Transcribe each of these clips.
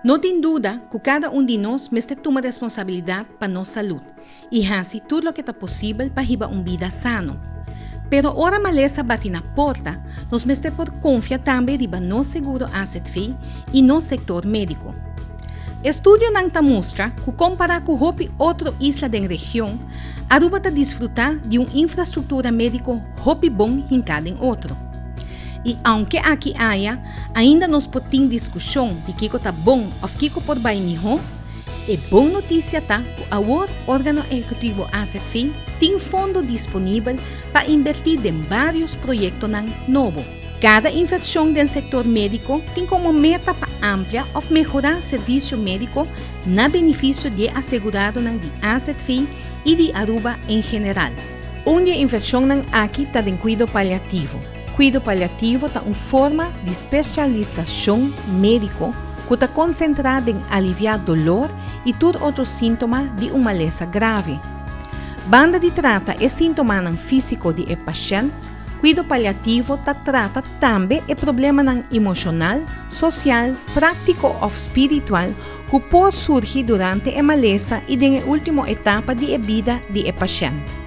No tin duda cu cada un di nos mester tuma responsabilidad pa nos salud y haci tur loke ta posibel pa hiba un bida sano. Pero ora malesa bati na porta, nos mester por confia tambe riba nos seguro AZV y nos sector medico. Estudionan ta mustra cu compara cu hopi otro isla den region, Aruba ta disfruta di un infrastructura medico hopi bon hinca den otro. Y aunke aki aya ainda nos por tin discusion di kico ta bon of kico por bay miho, e bon noticia ta cu awor Organo Ehecutivo AZV tin fondo disponibel pa inverti den varios proyectonan nobo. Cada inversion den sector medico tin como meta pa amplia of mehora servicio medico na beneficio di e aseguradonan di AZV y di Aruba en general. Un di e inversionnan aki ta den cuido paliativo. Cuido paliativo ta un forma di specialisacion medico cu ta concentra den alivia dolor y tur otro sintoma di un malesa grave. Banda di trata e sintomanan fisico di e pashent, cuido paliativo ta trata tambe e problemanan emocional, social, practico of spiritual cu por surgi durante e malesa y den e ultimo etapa di e bida di e pashent.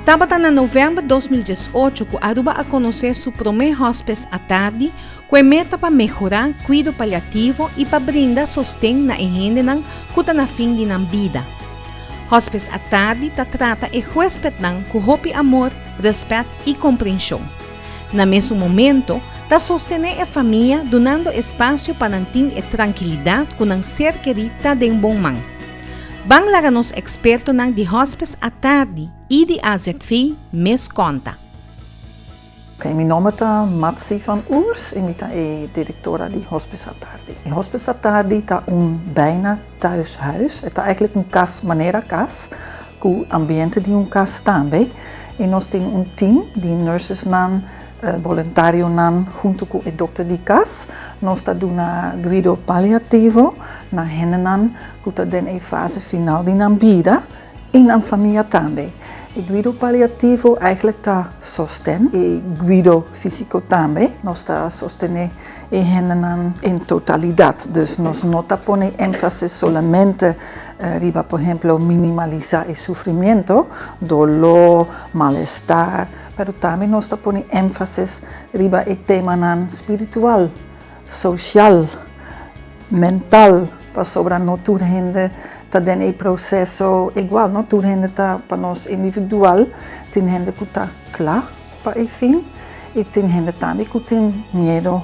Tabata na november 2018 cu Aruba a conoce su prome hospice atardi cu e meta pa mehora cuido paliativo y pa brinda sosten na e hendenan cu ta na fin di nan bida. Hospice atardi ta trata e huespednan cu hopi amor, respet y comprension. Na mesun momento, ta sostené e famia dunando espasio pa nan tin e trankilidat ku nan ser kerí ta den bon man. Ban laga nos ekspertonan di Hospice Atardi i di AZV mes konta. Ok, mi nomber ta Matsi van Oers y mi ta e directora di Hospice Atardi. Hospice Atardi ta un bijna thuishuis. E ta eigenlijk un cas manera cas cu ambiente di un cas tambe. Y nos tin un team di nursesnan, boluntarionan hunto cu e dokter di cas. Nos ta duna guido paliativo na hendenan cu ta den e fase final di nan bida y nan famia tambe. E guido paliativo eigenlijk ta sosten e guido fisico tambe. Nos ta sostene e hendenan en totalidad. Dus nos no ta pone énfasis solamente riba, por ehemplo, minimalisa e sufrimiento, dolor, malestar, pero tambe nos ta pone énfasis riba e temanan spiritual, social, mental, pasobra no tur hende ta den e proceso igual, no tur hende ta pa nos individual, tin hende cu ta cla pa e fin y tin hende tambe cu tin miedo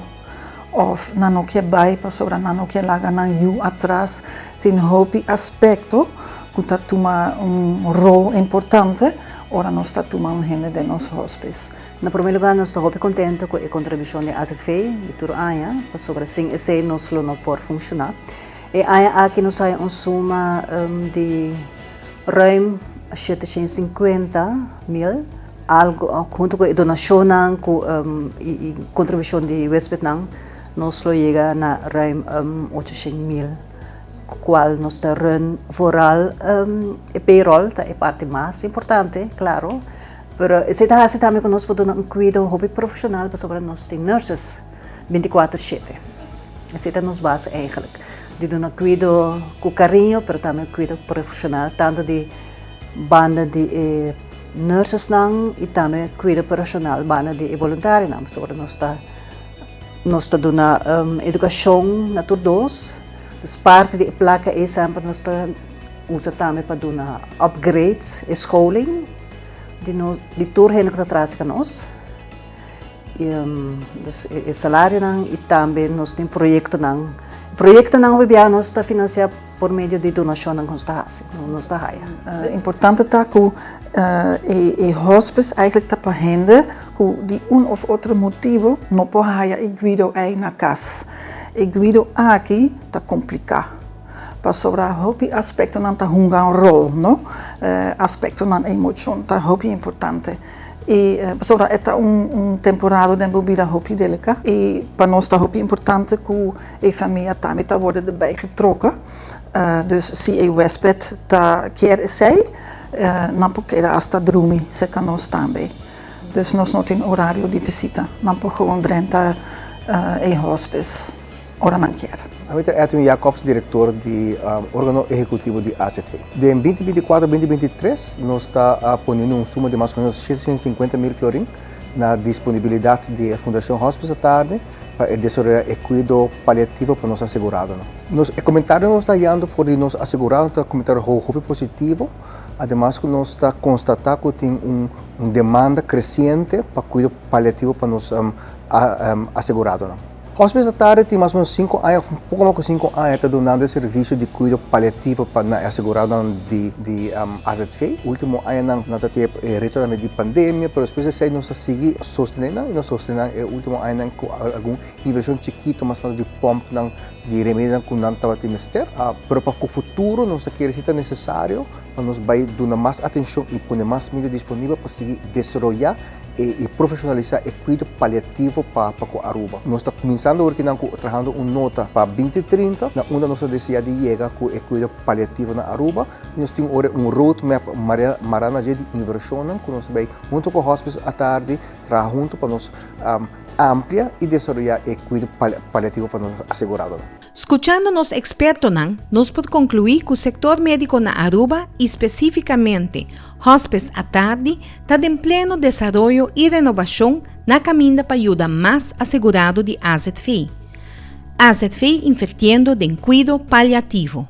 of nan no kier bay pasobra nan no kier laga nan yu atras. Tin hopi aspecto cu ta tuma un rol importante ora nos ta tuma un hende den nos hospice. Na prome lugar nos ta hopi contento cu e contribucion di AZV di tur aña pasobra sin esey nos lo no por funciona. E aña aki nos haya un suma di ruim 750 mil algo hunto cu e donacionnan cu y contribucion di huespednan nos lo yega na ruim 800 mil cual nos ta run vooral e payroll ta e parti mas importante claro pero esey ta haci tambe cu nos por duna un cuido hopi profesional pasobra nos tin nurses 24/7. Esey ta nos base eigenlijk di duna cuido cu cariño pero tambe cuido profesional tanto di banda di e nursesnan y tambe cuido profesional banda di e voluntarionan pasobra nos ta nos ta duna educacion na tur dos dus parti di e placa ey semper nos ta usa tambe pa duna upgrades e scholing di nos di tur hende cu ta tras di nos. Dus e salarionan y tambe nos tin proyectonan. Proyectonan hopi bia nos ta financia por medio di donacionnan cu nos ta haci, nos ta haya. Importante ta cu e hospice eigenlijk ta pa hende cu di un of otro motibo no por haya e guido ey na cas. E guido aki ta complica pasobra hopi aspectonan ta hunga un rol, no? Aspectonan emocion ta hopi importante. Y pasobra e ta un temporada den bo bida hopi delica y pa nos ta hopi importante cu e famia tambe ta wordo erbij getrokken. Dus si e huesped ta kier esey, nan por keda hasta drumi cerca nos tambe. Dus nos no tin horario di visita, nan por gewoon drenta e hospice. ora nan kier. Ami ta Edwin Jacobs, direktor di Organo Ehekutivo di AZV. Den 2024, 2023 nos ta poniendo un suma di mas o menos 750 mil florin na disponibilidat di e Fundashon Hospice Atardi pa e desaroyá e kuido paliativo pa nos aseguradonan. Nos e komentario nos ta hayando for di nos aseguradonan ta komentario hopi positivo, ademas ku nos ta konstatá ku tin un un demanda kresiente pa kuido paliativo pa nos aseguradonan. Hospice Atardi tin mas o menos sinku aña òf un poko mas ku sinku aña ta dunando e servisio di kuido paliativo pa na e aseguradonan di di AZV. Último añanan nan ta tin e reto tambe di pandemia, pero despues di esei nos a sigui sostené nan i nos a sostené nan e último añanan ku algun invershon chikito mas tantu di pòmpnan di remedinan ku nan tabatin mester. Pero pa ku futuro nos ta kere si ta nesesario pa nos bai duna mas atenshon i pone mas medio disponibel pa sigui desaroyá e profesionalisa e cuido paliativo pa pa cu Aruba. Nos ta cuminsando awor kinan cu trahando un nota pa 2030 na unda nos ta desea di yega cu e cuido paliativo na Aruba. Nos tin ora un roadmap mara na dje di inversionnan cu nos ta bay hunto cu Hospice Atardi traha hunto pa nos amplia y desaroya e cuido paliativo pa nos aseguradonan. Skuchando nos ekspertonan, nos por konkluí ku sektor médiko na Aruba i spesífikamente Hospice Atardi ta den pleno desaroyo i renobashon na kaminda pa yuda mas asegurado di azv. Azv invertiendo den kuido paliativo.